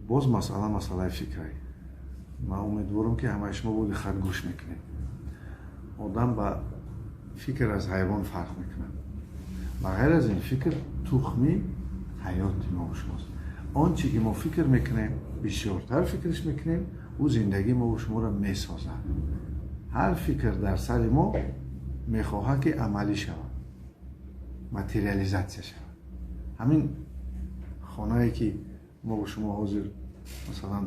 Боз масъала масъалаи фикрай. Ман умедворам, ки ҳамаи шумо бо диққат гӯш мекунед. Одам ба фикр аз ҳайвон фарқ мекунад. Ба ғайр аз ин, фикр тухми ҳаёти мо шумост. Он чи ки мо фикр мекунем, бисёртар фикраш мекунем, ӯ зиндагии мо шуморо месозад. Ҳар фикр дар сари мо мехоҳад, ки амалӣ шавад, материализатсия шавад. Ҳамин хонае, ки мо бо шумо ҳозир, масалан,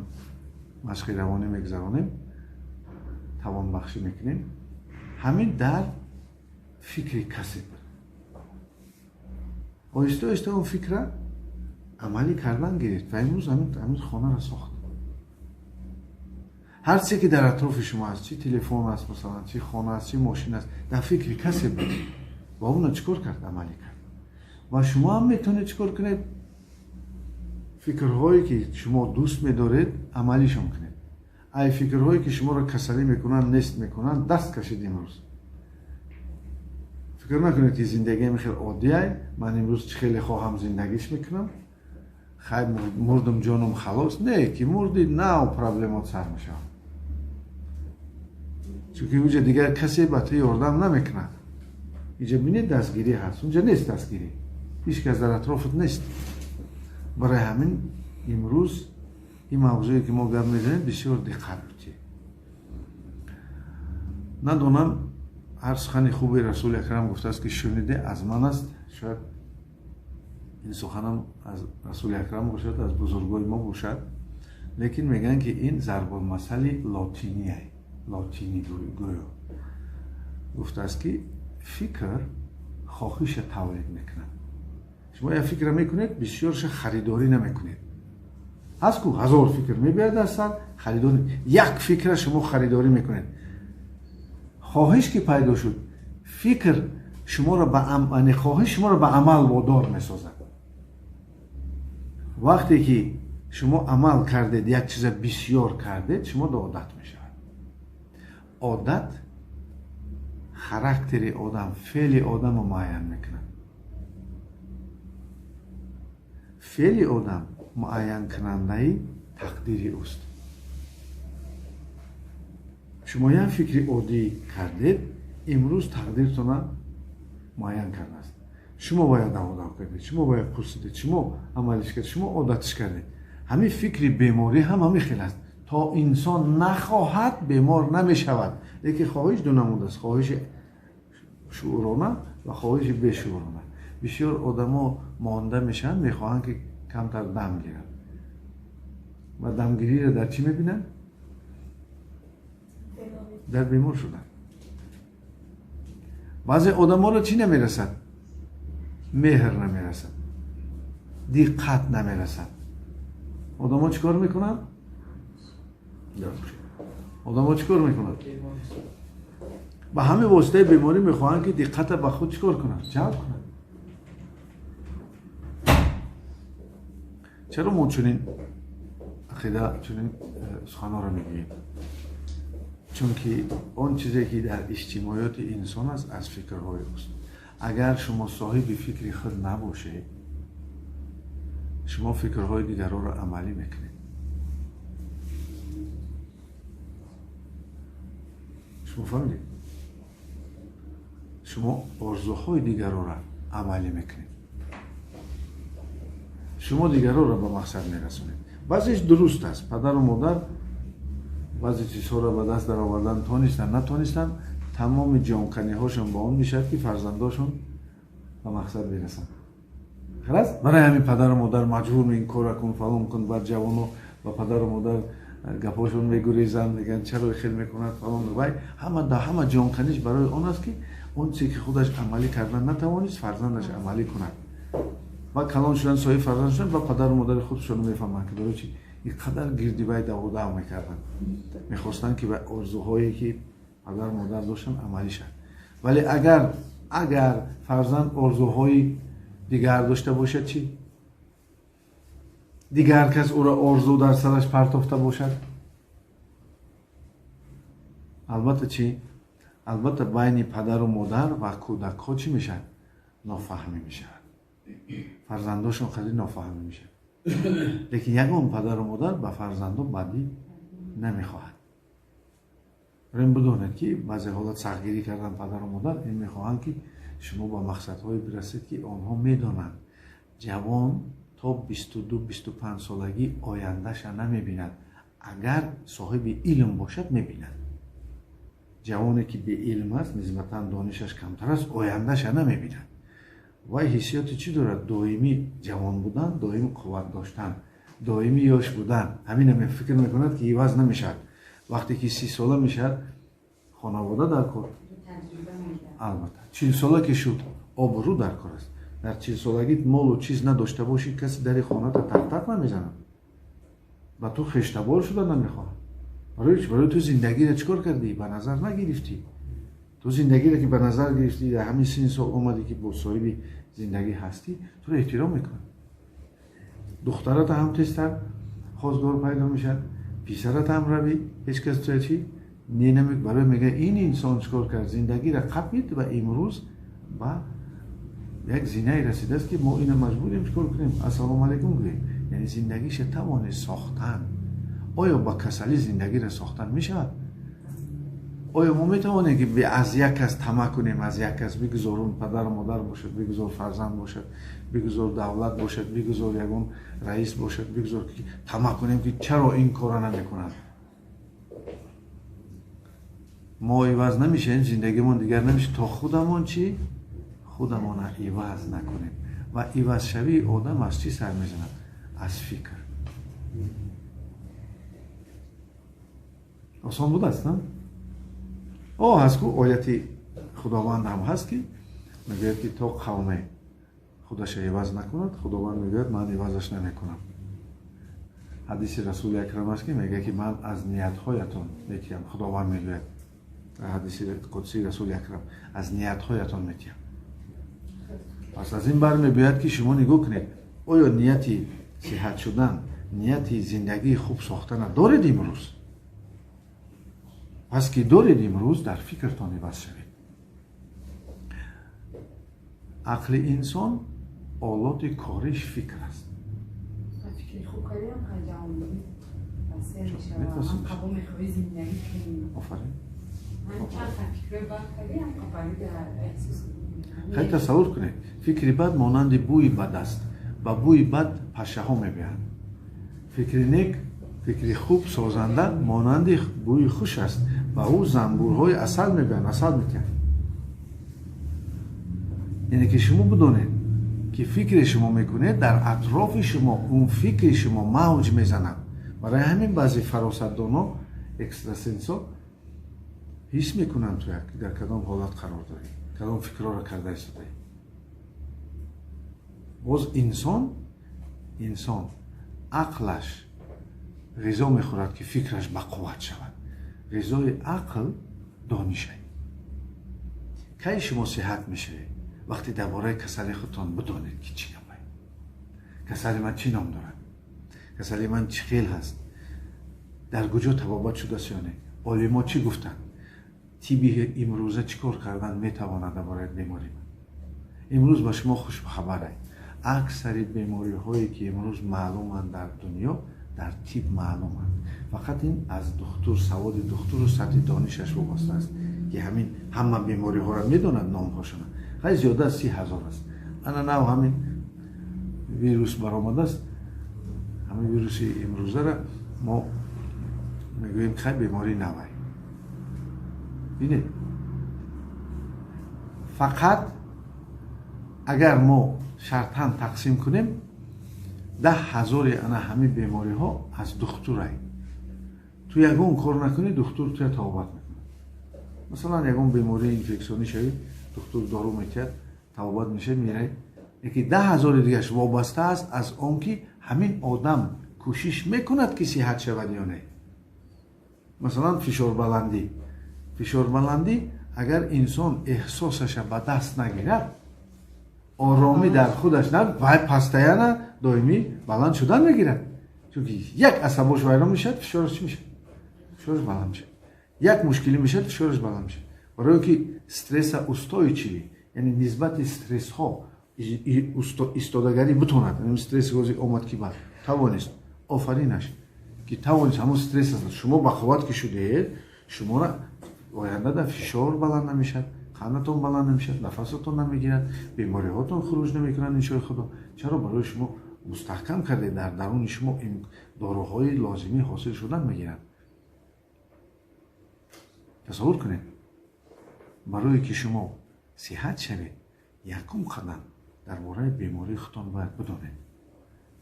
машқи равонӣ мегузаронем, тавонбахшӣ мекунем, ҳамин дар фикри касе буд. Оҳиста оҳиста он фикра амалӣ кардан гирифт ва имрӯз ҳамин хонаро сохт. Ҳар чизе ки дар атрофи шумо аст, чӣ телефон аст, масалан, чӣ хона аст, чӣ мошин аст, дар фикри касе буд ва онро чӣ кор кард? Амалӣ кард. Ва шумо ҳам метавонед чӣ кор кунед? Фикрҳое ки шумо дӯст медоред, амалишон кунед. Ай фикрҳое ки шуморо касалӣ мекунанд, нест мекунанд, даст кашед имрӯз. Фикр накунед, ки зиндагиам хеле оддиай, ман имрӯз чӣ хеле хоҳам зиндагиш мекунам, хай, мурдум, ҷоном халос. Не, ки мурди, нав проблемот сар мешавад, чунки унҷа дигар касе ба ту ёрдам намекунад. Инҷа бинед, дастгирӣ ҳаст, унҷа нест дастгирӣ, ҳеҷ кас дар атрофат нест. Барои ҳамин имрӯз ин мавзӯе ки мо гап мезанем, бисёр диққат бутед. Надонам, ҳар сухани хуби Расули Акрам гуфтааст, ки шуниде, аз ман аст. Шояд ин суханам аз Расули Акрам бошад, аз бузургои мо бошад, лекин мегӯянд, ки ин зарбулмасали лотиния, лотини гӯё гуфтааст, ки фикр хоҳиша тавлид мекунад. Шумо як фикра мекунед, бисёрша харидорӣ намекунед. Ҳаст ку, ҳазор фикр мебиёяд дар сар, харидорӣ, як фикра шумо харидорӣ мекунед. Хоҳиш ки пайдо шуд, фикр шуморо ба, хоҳиш шуморо ба амал водор месозад. Вақте ки шумо амал кардед, як чиза бисёр кардед, шумо до одат мешавад. Одат характери одам, феъли одамро муайян мекунад. Феъли одам муайянкунандаи тақдири ӯст. Шумо як фикри оддӣ кардед, имрӯз тақдиртона муайян кардааст. Шумо бояд даводав кардед, шумо бояд пурсидед, шумо амалиш кардед, шумо одатиш кардед. Ҳамин фикри беморӣ ҳам ҳамин хел аст. То инсон нахоҳад, бемор намешавад. Лекин хоҳиш ду намуд аст: хоҳиши шуурона ва хоҳиши бешуурона. Бисёр одамо монда мешаванд, мехоҳанд, ки камтар дам гиранд, ва дамгириро дар чӣ мебинанд? Дар бемор шудан. Баъзе одаморо чӣ намерасад? Меҳр намерасад, диққат намерасад. Одамо чӣ кор мекунанд? Одамо чӣ кор мекунанд? Ба ҳамин воситаи беморӣ мехоҳанд, ки диққата ба худ чӣ кор кунанд? Ҷалб кунанд. Чаро мо чунин ақида, чунин суханҳоро мегӯем? Чунки он чизе ки дар иҷтимоиёти инсон аст, аз фикрҳои ӯст. Агар шумо соҳиби фикри худ набошед, шумо фикрҳои дигарҳоро амалӣ мекунед. Шумо фаҳмидед? Шумо орзуҳои дигарҳоро амалӣ мекунед, шумо дигарҳоро ба мақсад мерасонед. Баъзеш дуруст аст, падару модар баъзе чизҳоро ба даст даровардан тонистанд, натонистанд, тамоми ҷонканиҳошон ба он мешавад, ки фарзандошон ба мақсад бирасанд. Халас, барои ҳамин падару модар маҷбур: ин кора кун, фалон кун. Баъд ҷавоно ба падару модар гапҳошон мегурезанд, мегӯянд, чаро хел мекунад, фалон. Вай ҳама да ҳама ҷонканиш барои он аст, ки он чизе ки худаш амалӣ кардан натавонист, фарзандаш амалӣ кунад. Ва калон шудан, соҳиби фарзанд шудан ва падару модари худшон мефаҳманд, ки барои чи ин қадар гирди вай даводав мекарданд. Мехостанд, ки ба орзуҳое ки падару модар доштанд, амалӣ шавад. Вале агар фарзанд орзуҳои дигар дошта бошад, чӣ? Дигар кас ӯро орзу дар сараш партофта бошад, албатта чӣ? Албатта, байни падару модар ва кӯдакҳо чӣ мешавад? Нофаҳмӣ мешавад. Фарзандошон қадри нофаҳмӣ мешавад. Лекин ягон падару модар ба фарзандо бадӣ намехоҳад. Барои бидонед, ки баъзе ҳолат сахтгирӣ кардан падару модар ин мехоҳанд, ки шумо ба мақсадҳое бирасед, ки онҳо медонанд. Ҷавон то 22-25 солагӣ ояндаша намебинад. Агар соҳиби илм бошад, мебинад. Ҷавоне ки беилм аст, нисбатан донишаш камтар аст, ояндаша намебинад. Вай ҳиссиёти чӣ дорад? Доимӣ ҷавон будан, доимӣ қувват доштан, доимӣ ёш будан. Ҳамина фикр мекунад, ки иваз намешавад. Вақте ки 30 сола мешавад, хонавода дар кор. Албатта, 40 сола ки шуд, обрӯ дар кор аст. Дар 40 солагӣ молу чиз надошта бошӣ, касе дари хоната тақ-тақ намезанад. Ба ту хештабор шуда намехоҳад. Барои чӣ? Барои ту зиндагиро чӣ кор кардӣ? Ба назар нагирифтӣ. Ту зиндагиро ки ба назар гирифтӣ, дар ҳамин синни сол омадӣ, ки бо соҳиби зиндагӣ ҳастӣ, туро эҳтиром мекунад. Духтарата ҳам тезтар хостгор пайдо мешавад, писарата ҳам равӣ, ҳеҷ кас туя чӣ не намек. Барои мегӯяд, ин инсон чӣ кор кард? Зиндагиро қапид ва имрӯз ба як зинае расидааст, ки мо ина маҷбурем чӣ кор кунем? Ассалому алайкум гӯем. Яъне зиндагиша тавонист сохтан. Оё ба касалӣ зиндагиро сохтан мешавад? Оё мо метавонем, ки аз як кас тамаъ кунем, аз як кас, бигузор он падару модар бошад, бигузор фарзанд бошад, бигузор давлат бошад, бигузор ягон раис бошад, бигузор ки тамаъ кунем, ки чаро ин корро намекунад? Мо иваз намешавем, зиндагимон дигар намешавад, то худамон чӣ? Худамона иваз накунем. Ва ивазшавии одам аз чӣ сар мезанад? Аз фикр. Осон будааст, на? О, ҳаст ку ояти Худованд ҳам ҳаст, ки мегӯяд, ки то қавме худаша иваз накунад, Худованд мегӯяд, ман ивазаш намекунам. Ҳадиси Расули Акрам аст, ки мегӯяд, ки ман аз ниятҳоятон метиҳам. Худованд мегӯяд ҳадиси қудсии Расули Акрам, аз ниятҳоятон метиҳам. Пас аз ин бармебиёяд, ки шумо нигоҳ кунед, оё нияти сиҳат шудан, нияти зиндагии хуб сохтана доред имрӯз? Пас ки доред имрӯз, дар фикртон иваз шавед. Ақли инсон олоти кориш фикр аст. Офарин. Хеле тасаввур кунед, фикри бад монанди бӯи бад аст. Ба бӯи бад пашшаҳо мебиҳанд. Фикри нек, фикри хуб созанда монанди бӯи хуш аст. Ба ӯ занбурҳои асал мебиҳанд, асал метиҳанд. Яъне ки шумо бидонед, ки фикре шумо мекунед, дар атрофи шумо он фикри шумо мавҷ мезанад. Барои ҳамин баъзе фаросатдоно, экстрасенсо ҳис мекунанд, ту ки дар кадом ҳолат қарор дорӣ, кадом фикрҳоро карда истодаӣ. Боз инсон ақлаш ғизо мехӯрад, ки фикраш ба қувват шавад. Ғизои ақл донишай. Кай шумо сиҳат мешавед? Вақте дар бораи касали худтон бидонед, ки чӣ гапай, касали ман чӣ ном дорад, касали ман чӣ хел ҳаст, дар куҷо табобат шудааст ё не, олимо чӣ гуфтанд, тибби имрӯза чӣ кор кардан метавонад дар бораи беморӣ ман. Имрӯз ба шумо хушхабарай, аксари бемориҳое ки имрӯз маълуманд дар дунё, дар тиб маълуманд. Фақат ин аз духтур, саводи духтуру сатҳи донишаш вобаста аст, ки ҳамин ҳама бемориҳоро медонад, номҳошона. Хеле зиёда аз 30,000 аст. Ана нав ҳамин вирус баромадааст. Ҳамин вируси имрӯзара мо мегӯем, хай бемории навай. Бинед, фақат агар мо шартан тақсим кунем, 10,000 ана ҳамин бемориҳо аз духтурай. Ту ягон кор накунӣ, духтур туя табобат мекунад. Масалан, ягон бемории инфексионӣ шавӣ, духтур дору метиҳад, табобат мешавӣ, меравӣ. Яки 10,000 дигаш вобаста аст аз он, ки ҳамин одам кӯшиш мекунад, ки сиҳат шавад ё не. Масалан, фишорбаландӣ. Фишорбаландӣ агар инсон эҳсосаша ба даст нагирад, оромӣ дар худаш на, вай постоянно доимӣ баланд шудан мегирад. Чунки як асабош вайрон мешавад, фишораш чӣ мешавад? Фишораш баланд мешавад. Як мушкилӣ мешавад, фишораш баланд мешавад. Барои ки стресса устойчивый, яъне нисбати стрессҳо истодагарӣ битонад. Стресс гози омад, ки бад Тавонист, офаринаш ки тавонист ҳамон стресс аст. Шумо ба қувват ки шудед, шуморо оянда дар фишор баланд намешавад, қандатон баланд намешавад, нафасатон намегирад, бемориҳотон хуруҷ намекунанд, иншои Худо. Чаро? Барои шумо мустаҳкам карде, дар даруни шумо доруҳои лозимӣ ҳосил шудан мегиранд. Тасаввур кунед, барое ки шумо сиҳат шавед, якум қадам дар бораи бемории худтон бояд бидонед,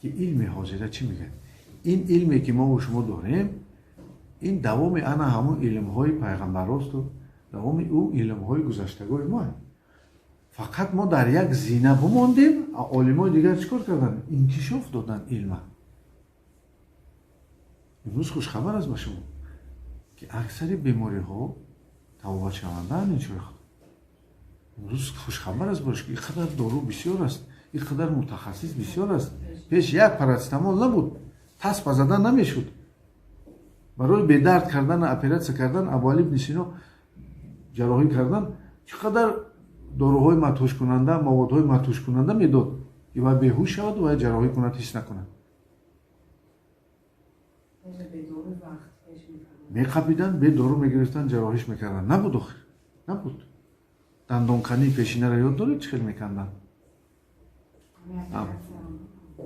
ки илми ҳозира чӣ мегӯяд. Ин илме ки мо шумо дорем, ин давоми ана ҳамон илмҳои пайғамбаросту давоми ӯ илмҳои гузаштагои мо. Фақат мо дар як зина бимондем, а олимои дигар чӣ кор карданд? Инкишоф доданд илма. Имрӯз хушхабар аст ба шумо, ки аксари бемориҳо табобатшавандаанд, иншои Худо. Имрӯз хушхабар аст бош, ки ин қадар дору бисёр аст, ин қадар мутахассис бисёр аст. Пеш як парацетамол набуд, таспа задан намешуд. Барои бедард кардан, оператсия кардан, Абуали ибни Сино ҷарроҳӣ кардан, чӣ қадар доруҳои мадҳушкунанда, маводҳои мадҳушкунанда медод, ки вай беҳуш шавад ва ҷарроҳӣ кунад, ҳис накунад. Меқапиданд, бе дору мегирифтанд, ҷарроҳиш мекарданд. Набуд охир, набуд. Дандонкании пешинаро ёд доред, чӣ хел меканданд?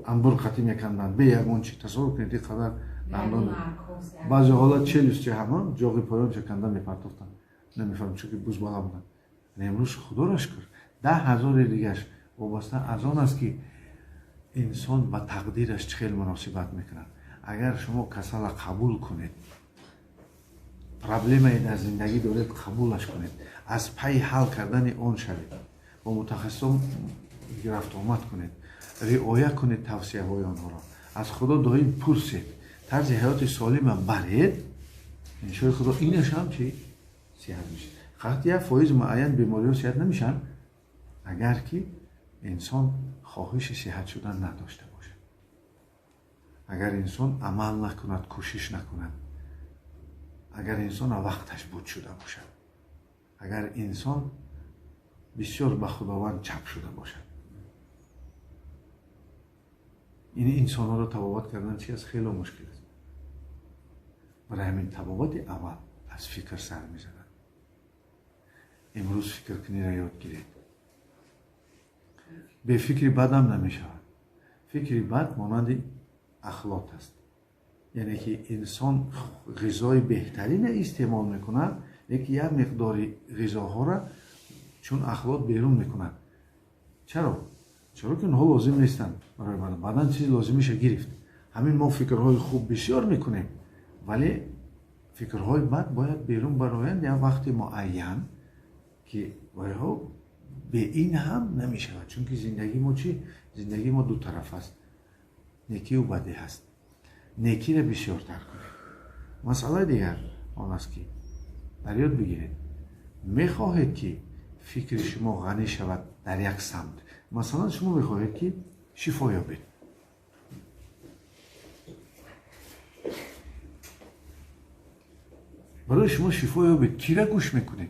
Амбур қатӣ меканданд, бе ягон чи. Тасаввур кунед, ин қадар дандон. Баъзе ҳолат челюсти ҳама ҷоғи поёнча канда мепартофтанд. Намефаҳмам, чунки бузбала буданд. Имрӯз Худоро шукр, 10 000 дигаш вобаста аз он аст, ки инсон ба тақдираш чӣ хел муносибат мекунад. Агар шумо касала қабул кунед, проблемае дар зиндагӣ доред, қабулаш кунед, аз пайи ҳал кардани он шавед, бо мутахассисон рафтуомад кунед, риоя кунед тавсияҳои онҳоро, аз Худо доим пурсед, тарзи ҳаёти солима баред, иншои Худо инаш ҳам чи сиҳат мешавад. Фақат 1% муайян бемориҳо сиҳат намешаванд, агар ки инсон хоҳиши сиҳат шудан надошта бошад, агар инсон амал накунад, кӯшиш накунад, агар инсон вақташ буд шуда бошад, агар инсон бисёр ба Худованд чап шуда бошад. Ин инсонҳоро табобат кардан чи аст? Хело мушкил аст. Барои ҳамин табобати аввал аз фикр сар мезанад. Имрӯз фикркуниро ёд гиред. Бе фикри бадам намешавад. Фикри бад монанди ахлот аст. Яъне ки инсон ғизои беҳтарина истеъмол мекунад, лекин як миқдори ғизоҳоро чун ахлот берун мекунад. Чаро? Чаро ки онҳо лозим нестанд барои бадан. Бадан чизи лозимиша гирифт. Ҳамин мо фикрҳои хуб бисёр мекунем, вале фикрҳои бад бояд берун бароянд як вақти муайян, ки вайҳо бе ин ҳам намешавад. Чунки зиндагии мо чӣ? Зиндагии мо дутараф аст, некию бадӣ ҳаст. Некиро бисёртар кунед. Масъалаи дигар он аст, ки дар ёд бигиред, мехоҳед ки фикри шумо ғанӣ шавад дар як самт. Масалан, шумо мехоҳед ки шифо ёбед. Барои шумо шифо ёбед, кира гӯш мекунед?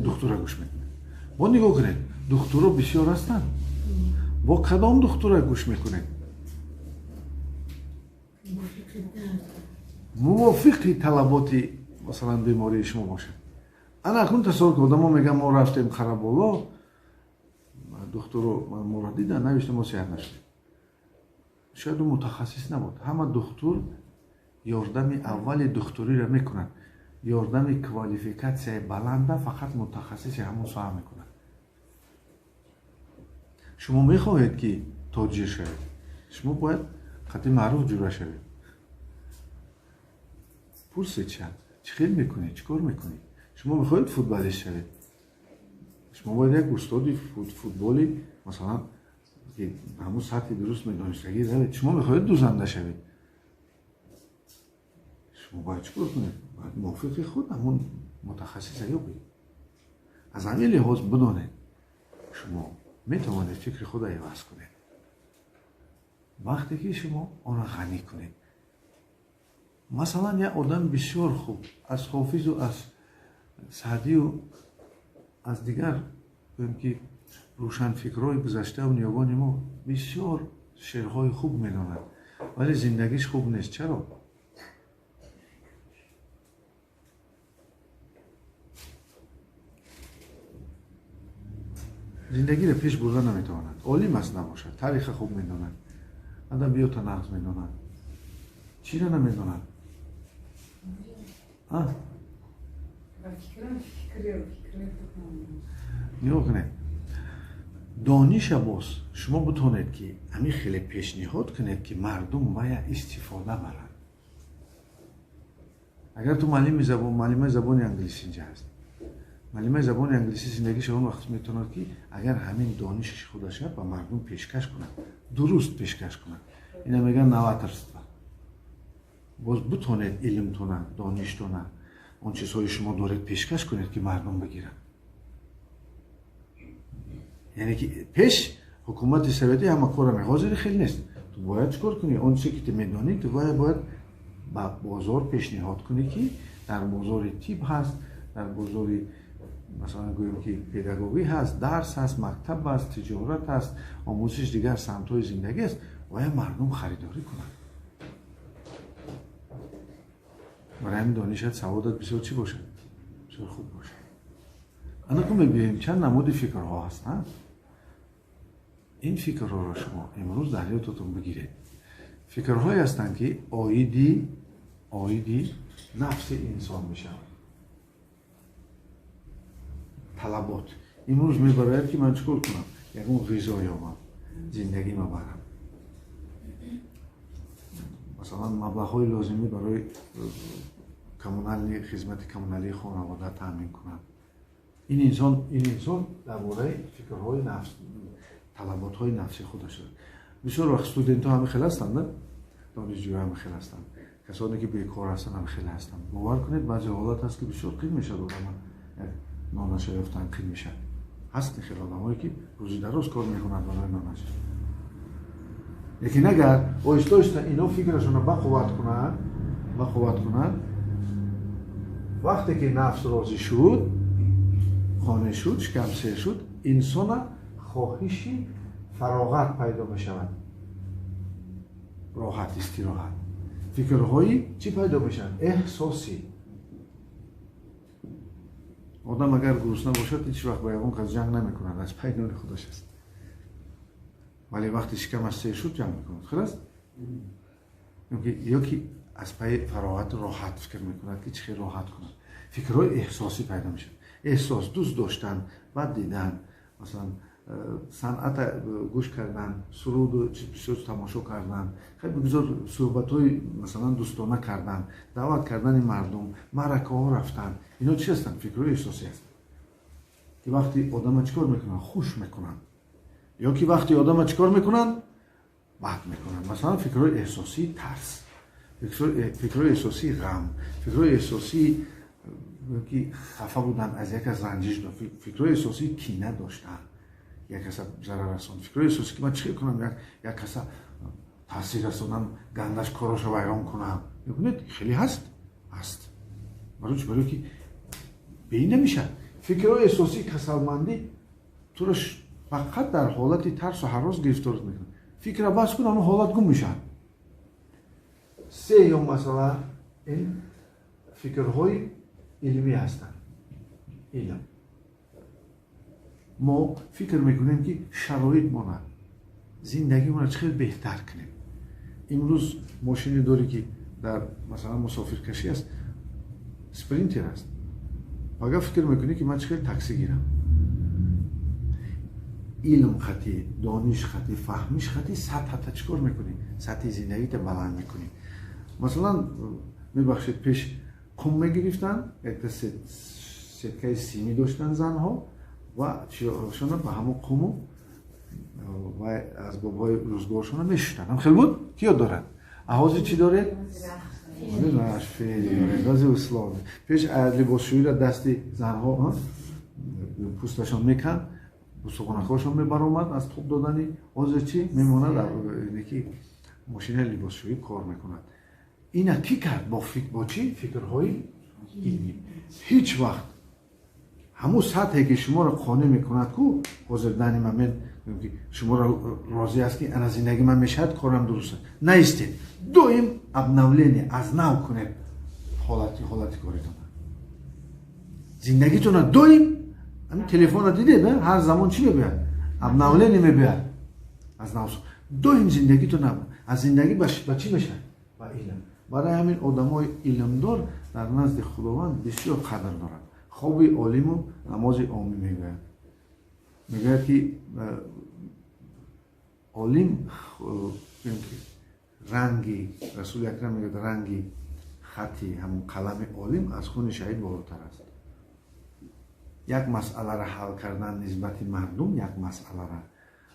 Духтура гӯш мекунед. Бо нигоҳ кунед, духтуро бисёр ҳастанд. Бо кадом духтура гӯш мекунед? Мувофиқи талаботи масалан бемории шумо бошад. Ана акнун тасаввур кунед, одамо мегӯянд мо рафтем Қараболо, духтуро моро дидан, навишта мо сиҳат нашудем. Шояд ӯ мутахассис набуд. Ҳама духтур ёрдами аввали духтуриро мекунад. Ёрдами квалификатсияи баланда фақат мутахассиси ҳамон соҳа мекунад. Шумо мехоҳед ки тоҷир шавед, шумо бояд қати маъруф ҷура шавед. Пурсед чанд, чӣ хел мекунед, чӣ кор мекунед? Шумо мехоҳед футболист шавед, шумо бояд як устоди футболи масалан ки ҳамун сатҳи дуруст медонистагӣ равед. Шумо мехоҳед дузанда шавед, шумо бояд чӣ кор кунед? Бояд мувофиқи худ ҳамун мутахассиса ёбед. Аз ҳамин лиҳоз бидонед, шумо метавонед фикри худро иваз кунед вақте ки шумо онро ғанӣ кунед. Масалан, як одам бисёр хуб аз Ҳофизу аз Саъдию аз дигар гӯем ки Рӯшанфикрҳои гузаштаву ниёгони мо бисёр шеърҳои хуб медонанд, вале зиндагиш хуб нест. Чаро? Зиндагиро пеш бурда наметавонад. Олим аст набошад, тариха хуб медонад, адабиёта нағз медонад, чиро намедонад? Нигоҳ кунед, дониша боз шумо битонед, ки ҳамин хеле пешниҳод кунед, ки мардум вая истифода баранд. Агар ту муаллими забон, муаллимаи забони англисӣ инҷа ҳаст, муаллимаи забони англисӣ зиндагиша он вақт метавонад, ки агар ҳамин дониши худаша ба мардум пешкаш кунад, дуруст пешкаш кунад. Ина мегӯянд новаторство. Боз битонед илмтона, доништона, он чизҳои шумо доред пешкаш кунед, ки мардум бигиранд. Яъне ки пеш ҳукумати советӣ ҳама кора ҳозири хел нест. Ту бояд чӣ кор кунӣ? Он чизе ки ту медонӣ, ту бояд ба бозор пешниҳод кунӣ, ки дар бозори тиб ҳаст, дар бозори масалан гӯем ки педагогӣ ҳаст, дарс ҳаст, мактаб ҳаст, тиҷорат ҳаст, омӯзиш дигар самтҳои зиндагӣ аст, бояд мардум харидорӣ кунанд. Барои ҳамин донишат, саводат бисёр чӣ бошад? Бисёр хуб бошад. Анаку мебинем чанд намуди фикрҳо ҳастанд. Ин фикрҳоро шумо имрӯз дар ёдатон бигиред. Фикрҳое ҳастанд, ки оиди нафси инсон мешаванд. Талабот. Имрӯз мебарояд, ки ман чӣ кор кунам? Ягон ғизо ёбам, зиндагима барам. Масалан, маблағҳои лозимӣ барои коммунални хизмати коммуналии хонавода таъмин кунам. Ин инсон дар бораи фикрҳои нафс, талаботҳои нафси худаш аст. Бисёр вақт студентҳо ҳамин хел ҳастанд, на? Донишҷӯ ҳамин хел ҳастанд. Касоне ки бекор ҳастанд ҳамин хел ҳастанд. Бовар кунед, баъзе ҳолат ҳаст, ки бисёр қин мешавад одама, як нонаша ёфтан қин мешавад. Ҳаст хел одамое, ки рӯзи дароз кор мекунанд барои нонаша. Лекин агар оҳиста оҳиста ино фикрашонро бақувват кунанд, вақте ки нафс розӣ шуд, қонеъ шуд, шикам сер шуд, инсона хоҳиши фароғат пайдо мешавад. Роҳат, истироҳат. Фикрҳои чӣ пайдо мешавад? Эҳсосӣ. Одам агар гурусна бошад, ҳеҷ вақт бо ягон кас ҷанг намекунад, аз пайи нони худаш аст. Вале вақте шикамаш сер шуд, ҷанг мекунад. Хел аст? Ё ки аз пайи фароғату роҳат фикр мекунад, ки чӣ хел роҳат кунад. Фикрҳои эҳсосӣ пайдо мешавад. Эҳсос, дӯст доштан, бад дидан, масалан санъата гӯш кардан, суруду бисёр тамошо кардан, хеле бигзор суҳбатҳои масалан дӯстона кардан, даъват кардани мардум, маъракаҳо рафтан. Ино чӣ ҳастанд? Фикрҳои эҳсосӣ ҳастанд, ки вақти одама чӣ кор мекунанд? Хуш мекунанд. Ё ки вақти одама чӣ кор мекунанд? Бад мекунанд. Масалан, фикрҳои эҳсосии тарс, фикрҳои эҳсосии ғам, фикрҳои эҳсосии ки хафа будан, аз як кас ранҷиш, фикрҳои эҳсосии кина доштан, як каса зарар расон, фикрҳои эҳсосӣ ки ман чӣ кунам, як каса таъсир расонам, гандаш короша вайрон кунам. Мебинед, хеле ҳаст? Ҳаст. Барои чӣ? Барои ки беин намешавад. Фикрҳои эҳсосии касалмандӣ туро фақат дар ҳолати тарсу ҳарос гирифторат мекунад. Фикра бас кун, он ҳолат гум мешавад. Сеюм масъала ин фикрҳои илмӣ ҳастанд. Илм. Мо фикр мекунем, ки шароитмона, зиндагимона чӣ хел беҳтар кунем. Имрӯз мошине дорӣ, ки дар масалан мусофиркашӣ аст, спринтер аст. Пага фикр мекунӣ, ки ман чӣ хел таксӣ гирам. Илм хати, дониш хати, фаҳмиш хати сатҳата чӣ кор мекунӣ? Сатҳи зиндагита баланд мекунӣ. Масалан, мебахшед, пеш қум мегирифтанд, якта сеткаи симӣ доштанд занҳо ва шона ба ҳамон қуму ва асбобҳои рӯзгоршона мешуштанд. Ҳам хел буд? Ки ёд дорад? А ҳозир чӣ доред? Рази услов. Пеш либосшӯиро дасти занҳо пӯсташон меканд, бусуғонакҳошон мебаромад аз тоб додани. Ҳозир чӣ мемонад? Ки мошинаи либосшӯӣ кор мекунад. Ина кӣ кард? Бо чӣ? Фикрҳои илмӣ. Ҳеҷ вақт Ҳамун сатҳе ки шуморо қонеъ мекунад ку ҳозир данный момент ки шуморо розӣ аст ки ана зиндагӣ ман мешавад, корам дуруст аст. Наистед, доим обновление, аз нав кунед ҳолати коритона, зиндагитона доим. Ҳамин телефонро дидед, ҳар замон чӣ мегӯяд? Обновление мебиёяд, аз нав доим зиндагитона аз зиндагӣ ба чӣ мешавад? Ба илм. Барои ҳамин одамои илмдор дар назди Худованд бисёр қадр доранд. Хоби олиму намози омӣ мегӯяд. Мегӯяд ки олим ранги Расули Акрам мегӯяд, ранги хати ҳамун қалами олим аз хуни шаҳид болотар аст. Як масъаларо ҳал кардан нисбати мардум, як масъалара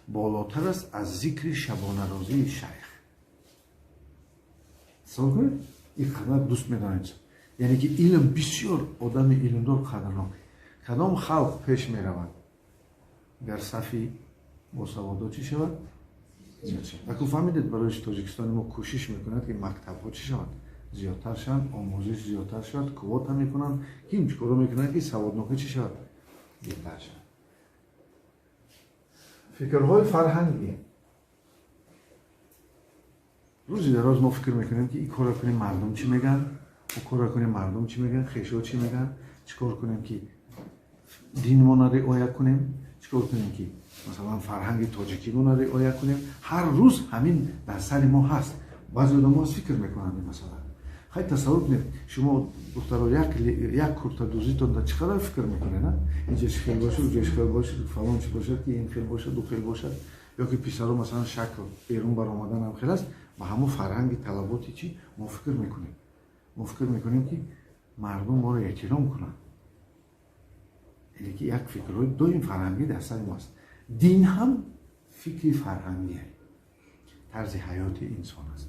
болотар аст аз зикри шабонарӯзии шайх. Тасаввур кунед, ин қадар дӯст медоранд. Яъне ки илм бисёр, одами илмдор қадрнок. Кадом халқ пеш меравад, гар сафи босаводо чӣ шавад? Зиёд шавад. Аку фаҳмидед, барои Тоҷикистони мо кӯшиш мекунад, ки мактабҳо чӣ шавад? Зиёдтар шаванд, омӯзиш зиёдтар шавад, квота мекунанд, ким чӣ коро мекунанд, ки саводнокӣ чӣ шавад? Беҳтар шавад. Фикрҳои фарҳангӣ. Рӯзи дароз мо фикр мекунем, ки ин корро кунем, мардум чӣ мегӯянд, о корро кунем, мардум чӣ мегӯянд, хешо чӣ мегӯянд, чӣ кор кунем, ки динмона риоя кунем, чӣ кор кунем, ки масалан фарҳанги тоҷикимона риоя кунем. Ҳар рӯз ҳамин дар сари мо ҳаст. Баъзе одамо фикр мекунанд ин масъала. Хай, тасаввур кунед, шумо духтаро як куртадӯзитон чӣ қадар фикр мекунед, инҷа чӣ хел бошад, уҷа чӣ хел бошад, фалон чӣ бошад, ки ин хел бошад, ду хел бошад, ё ки писаро масалан шакл берун баромадан ҳам хел аст. Ба ҳамон фарҳанги талаботи чӣ мо фикр мекунем? Мо фикр мекунем, ки мардум моро эҳтиром кунанд. Яъне ки як фикрҳои доим фарҳангӣ дар сари мо аст. Дин ҳам фикри фарҳангие, тарзи ҳаёти инсон аст.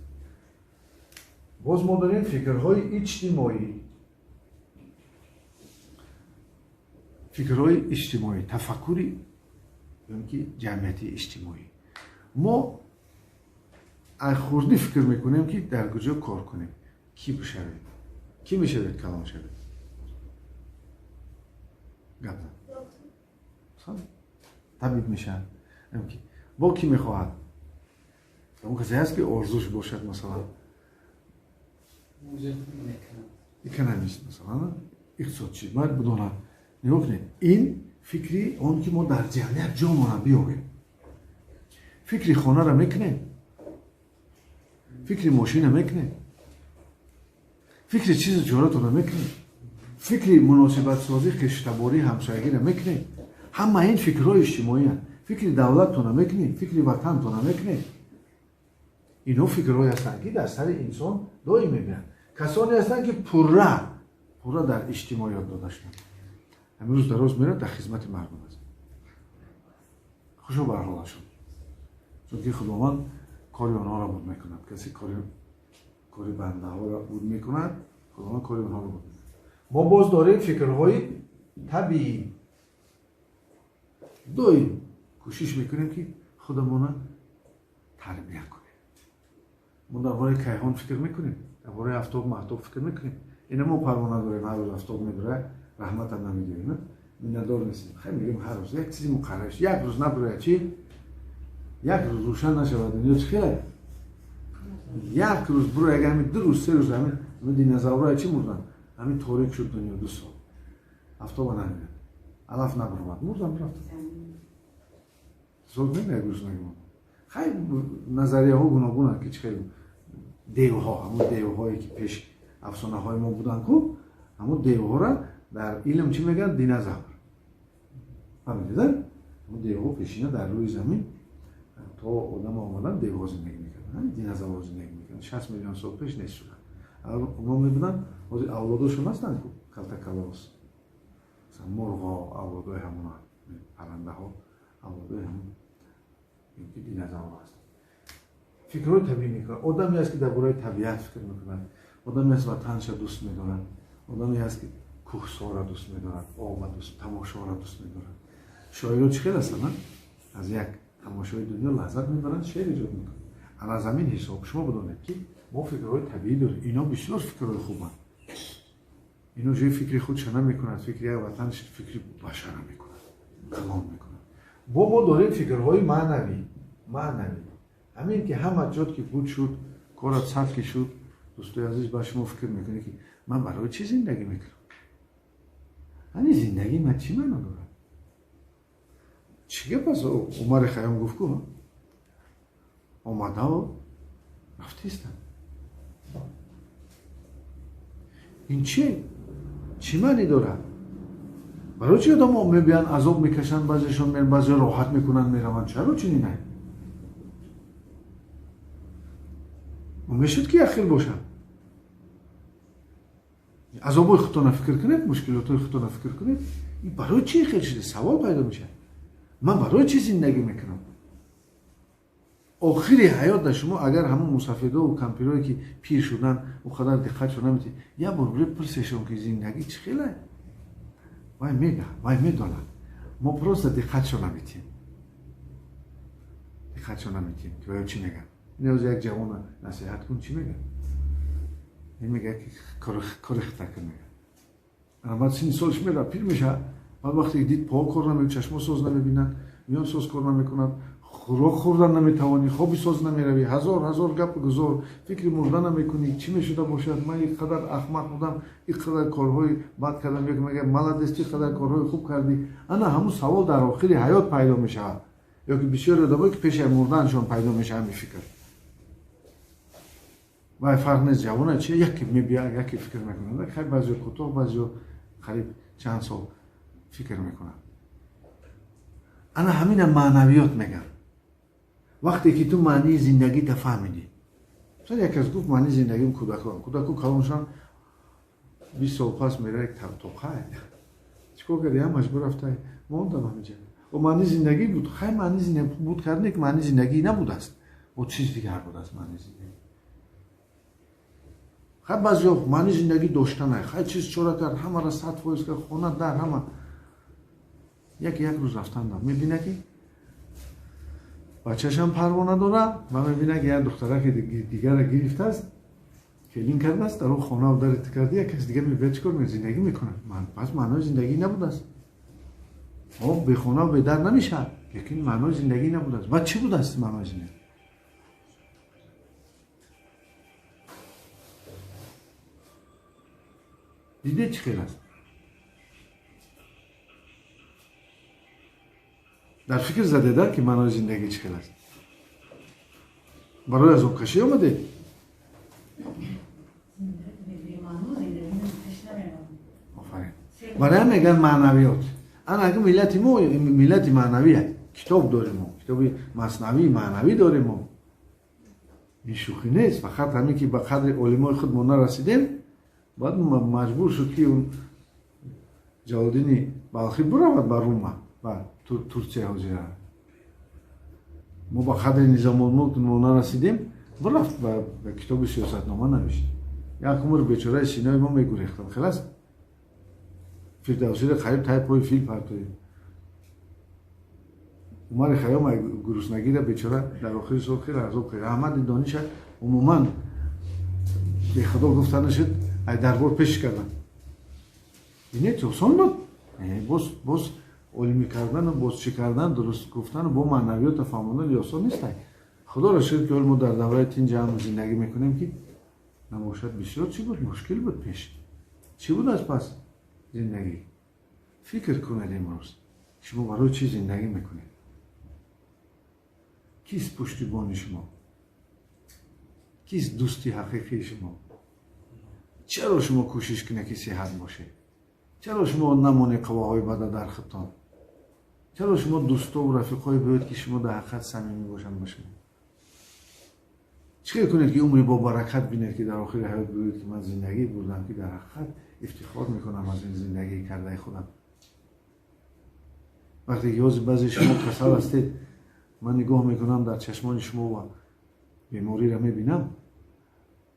Боз мо дорем фикрҳои иҷтимоӣ. Фикрҳои иҷтимоӣ, тафаккури ки ҷамъияти иҷтимоӣ. Мо аз хурдӣ фикр мекунем, ки дар куҷо кор кунем, кӣ бишавем, кӣ мешавед, калон шавед. Гап зан. Табиб мешавад. Бо кӣ мехоҳад? Он касе ҳаст, ки орзуш бошад, масалан экономист, масалан иқтисодчӣ бояд бидонад. Нигоҳ кунед, ин фикри он ки мо дар ҷамъият ҷомона биёбем. Фикри хонаро мекунем, фикри мошина мекунем, фикри чизу ҷоратонро мекунем, фикри муносибатсозӣ, хештаборӣ, ҳамсоягиро мекунем. Ҳама ин фикрҳои иҷтимоиянд. Фикри давлаттона мекунем, фикри ватантона мекунем. Инҳо фикрҳое ҳастанд, ки дар сари инсон доим мебиёянд. Касоне ҳастанд, ки пурра дар иҷтимоиёт дода шуданд. Ҳамин рӯз дароз мерад, дар хизмати мардум аст. Хушо бар ҳолашон, чунки Худованд кори онҳоро буд мекунад. Касе кори бандаҳоро буд мекунад, Худованд кори онҳоро буд мекунад. Мо боз дорем фикрҳои табиӣ. Доим кӯшиш мекунем, ки худамона тарбия кунем. Мо дар бораи кайҳон фикр мекунем, дар бораи афтоб, маҳтоб фикр мекунем. Ина мо парвона дорем, ҳар рӯз афтоб медорад, раҳматам намедиҳем, миннатдор нестем. Хай, мегӯем, ҳар рӯз як чизи муқаррар, як рӯз набирояд, чӣ? Як рӯз рӯшан нашавад, дунё чӣ хеле? Як рӯз бирояд, ҳамин 2 рӯз, 3 рӯз, ҳамин динозаврҳое чӣ мурданд, ҳамин торик шуд дунё 2 сол, афтоба намедиҳад, алаф набаромад, мурдам, рафтам. Тасаввур кунед, як рӯз нагимонд. Хай, назарияҳо гуногунанд, ки чӣ хел девҳо, ҳамон девҳое ки пеш афсонаҳои мо буданд ку, ҳамон девҳоро дар илм чӣ мегӯянд? Динозавр. Фаҳмидед? Ҳамон девҳо пешина дар рӯи замин то одам омадан девҳо зиндагӣ мекарданд, динозаврҳо зиндагӣ мекарданд. 60 миллион сол пеш нест шуданд. Онҳо мебинанд, ҳозир авлодошон ҳастанд ку, калтакалос, мурғо авлодои ҳамона, паррандаҳо авлодои ҳамон динозаврҳо ҳастанд. Фикрҳои табиӣ мекунад. Одаме аст, ки дар бораи табиат фикр мекунад, одаме аст, ватанша дӯст медорад, одаме аст, ки кӯҳсора дӯст медорад, оба дӯст, тамошоро дӯст медорад. Шоиро чӣ хел ҳастанд? Аз як тамошои дунё лаззат мебаранд, шеър эҷод мекунанд. Ана аз ҳамин ҳисоб шумо бидонед, ки мо фикрҳои табиӣ дорем. Ино бисёр фикрҳои хубанд. Ин уже фикри худша намекунад, фикри як ватанш, фикри башара мекунад, калон мекунад. Бо мо дорем фикрҳои маънавӣ, маънавӣ. Ҳамин ки ҳама ҷод ки буд шуд, корат сад ки шуд, дӯстои азиз, ба шумо фикр мекунед ки ман барои чӣ зиндагӣ мекунам? Ҳамин зиндагии ман чӣ маъно дорад? Чӣ гап аст? Умари Хайём гуфт ку омадаву рафтистам. Ин чи? Чӣ маънӣ дорад? Барои чӣ одамо мебиёянд, азоб мекашанд, баъзешон мераванд, баъзе роҳат мекунанд, мераванд? Чаро чунин ай? Мешуд ки як хел бошад. Азобҳои худтона фикр кунед, мушкилотҳои худтона фикр кунед. Ин барои чӣ хел шуда? Савол пайдо мешавад. Ман барои чӣ зиндагӣ мекунам? Охири ҳаёт дар шумо агар ҳамон мусафидову кампирое ки пир шудан, он қадар диққат шуда наметавонед, як бор бире пурсешон ки зиндагӣ чӣ хел ай? Вай мега, вай медонад. Мо просто диққатшо наметиҳем. Диққатшо наметиҳем ки вай чӣ мегӯяд. Ин як ҷавона насиҳат кун, чӣ мегӯяд? Ин мегӯяд ки кори хитар кун мегӯяд. Ана баъд синни солаш меравад, пир мешавад. Баъд вақте ки дид по кор намекунад, чашмо соз намебинанд, миён соз кор намекунад, хӯрок хӯрдан наметавонӣ, хоби соз намеравӣ, ҳазор ҳазор гап гузор, фикри мурда намекунӣ, чӣ мешуда бошад? Ман ин қадар ахмақ будам, ин қадар корҳои бад кардам, ё ки мегӯяд молодец, ту ин қадар корҳои хуб кардӣ. Ана ҳамун савол дар охири ҳаёт пайдо мешавад. Ё ки бисёре одамое ки пеши мурданашон пайдо мешавад ҳамин фикр. Вай фарқ нест ҷавона чи, яке мебиёяд, яке фикр мекунад. Хай баъзеҳо кӯтоҳ, баъзеҳо қариб чанд сол фикр мекунанд. Ана ҳамина маънавиёт мегӯянд. Вақте ки ту маънии зиндагита фаҳмидӣ. Масалан, як кас гуфт маънии зиндагим кӯдакон. Кӯдако калон шуданд, 20 сол пас меравад тоқай. Чӣ кор кардӣ? Ҳамаш бирафтай, мондам ҳаминҷа. О маънии зиндагӣ буд. Хай маънии зиндагӣ буд кард, не ки маънии зиндагӣ набудааст. Бо чиз дигар будааст маънии зиндагӣ. Хай баъзеҳо маънии зиндагӣ доштанай. Хай чиз чора кард, ҳамаро 100% кард, хона дар ҳама. Яке як рӯз рафтан дод. Мебинад ки бачашам парво надорад ва мебинад ки як духтараки дигарро гирифтааст, келин кардааст, дар он хонаву дари ту карда, як кас дига мебинад чӣ кор мекунад, зиндагӣ мекунад. Пас маънои зиндагӣ набудааст. О, бехонаву бедар намешавад, лекин маънои зиндагӣ набудааст. Баъд чӣ будааст маънои зиндагӣ? Дидед чӣ хел аст? Дар фикр задеда ки маънои зиндагӣ чӣ хел аст? Барои азобкашӣ омадед? Офарин. Барои ҳам мегӯянд маънавиёт. Ана агар миллати мо миллати маънавӣ аст. Китоб дорем мо, китоби маснавии маънавӣ дорем мо. Ин шӯхӣ нест, фақат ҳамин ки ба қадри олимои худ мо нарасидем, баъд маҷбур шуд ки он Ҷалолиддини Балхӣ биравад ба Рума, ба Турсия ҳозира. Мо ба қадри Низомулмулк мо нарасидем, бирафт ба китоби сиёсатнома навишт. Як умр бечораи синои мо мегурехтанд. Хелас Фирдавсиро қариб тай пои фил партоид. Умари Хайём гуруснагиро бечора дар охири сол хеле азоб кард. Аҳмади Дониша умуман бехудо гуфта нашуд, ай дарбор пеш карданд. Бинед, осон буд. Боз олимӣ кардану боз чӣ кардан, дуруст гуфтану бо маънавиёта фаҳмондан осон нест. Худоро шукр ки ҳол мо дар давраи тинҷ ҳам зиндагӣ мекунем ки набошад бисёр чӣ буд, мушкил буд пеш. Чӣ буд аз пас зиндагӣ? Фикр кунед имрӯз шумо барои чӣ зиндагӣ мекунед? Кист пуштибони шумо? Кист дӯсти ҳақиқии шумо? Чаро шумо кӯшиш кунед ки сиҳат бошед? Чаро шумо намонед қувваҳои бада дар худтон? Чаро шумо дӯстову рафиқҳое биёед ки шумо дар ҳақиқат самимӣ бошанд бо шумо? Чӣ хел кунед ки умри бо баракат бинед ки дар охири ҳаёт бигӯед ки ман зиндагӣ бурдам, ки дар ҳақиқат ифтихор мекунам аз ин зиндагии кардаи худам? Вақте ки ҳозир баъзе шумо касал ҳастед, ман нигоҳ мекунам дар чашмони шумо ва бемориро мебинам.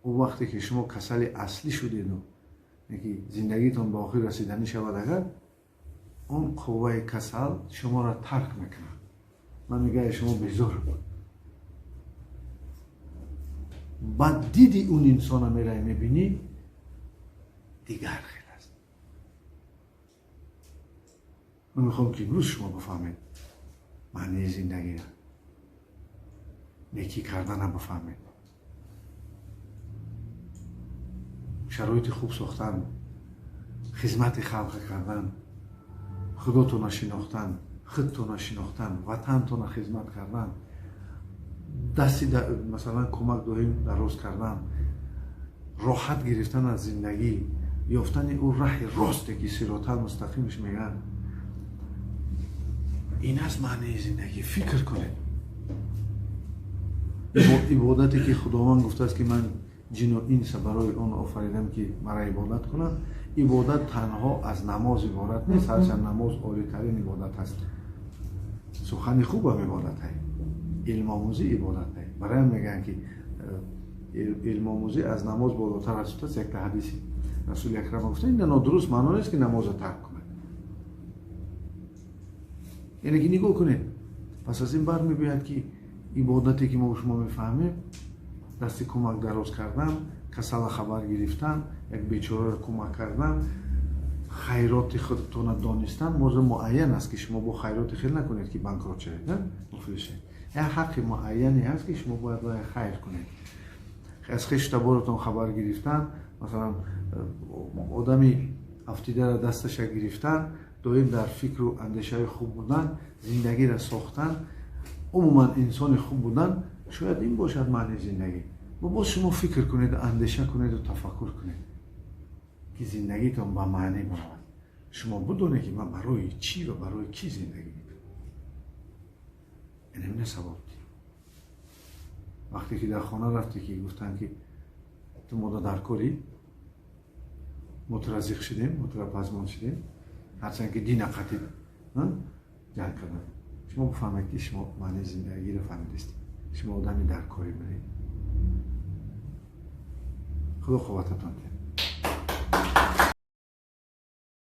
Он вақте ки шумо касали аслӣ шудеду ки зиндагитон ба охир расиданӣ шавад, агар он қувваи касал шуморо тарк мекунад, ман мегӯям шумо безорам. Баъд диди он инсона меравӣ мебинӣ, дигар хел аст. Ман мехоҳам, ки имрӯз шумо бифаҳмед маънии зиндагиро, некӣ кардана бифаҳмед, шароити хуб сохтан, хизмати халқа кардан, худотона шинохтан, худтона шинохтан, ватантона хизмат кардан, дасти масалан кӯмак доим дароз кардан, роҳат гирифтан аз зиндагӣ, ёфтани ӯ раҳи росте ки сиротал мустақимаш мегӯянд. Ин аст маънии зиндагӣ. Фикр кунед. Ибодате ки Худованд гуфтааст, ки ман ҷину инса барои он офаридам, ки мара ибодат кунанд. Ибодат танҳо аз намоз иборат нест, ҳарчанд намоз олитарин ибодат аст. Сухани хубам ибодат ай, илмомӯзӣ ибодат ай. Барои мегӯянд, ки илмомӯзӣ аз намоз болотар аст. Гуфтааст якта ҳадиси Расули Акрам гуфта, ин нодуруст маъно нест, ки намозро тарк кунад. Яъне ки нигоҳ кунед, пас аз ин бармебиёяд, ки ибодате ки мо шумо мефаҳмем, дасти кӯмак дароз кардан, касала хабар гирифтан, як бечораро кӯмак кардан, хайроти худтона донистан. Моза муайян аст, ки шумо бо хайроти хел накунед, ки банкрот шавед, муфлис шавед. Як ҳаққи муайяне ҳаст, ки шумо бояд бояд хайр кунед. Аз хештаборотон хабар гирифтан, масалан одами афтидаро дасташа гирифтан, доим дар фикру андешаи хуб будан, зиндагиро сохтан, умуман инсони хуб будан, шояд ин бошад маънии зиндагӣ. Ва боз шумо фикр кунед, андеша кунеду тафаккур кунед, ки зиндагитон ба маънӣ баравад. Шумо бидонед, ки ман барои чӣ ва барои кӣ зиндагӣ мекунам. Ин савол. Вақте ки дар хона рафте, ки гуфтанд, ки ту мода дар корӣ, мо тура зиқ шудем, мо тура пазмон шудем, ҳарчанд ки дина қатӣ ҷанг кардан, шумо бифаҳмед, ки шумо маънии зиндагиро фаҳмидастед. Шумо одами даркорӣ будед. Худо қуввататон диҳад.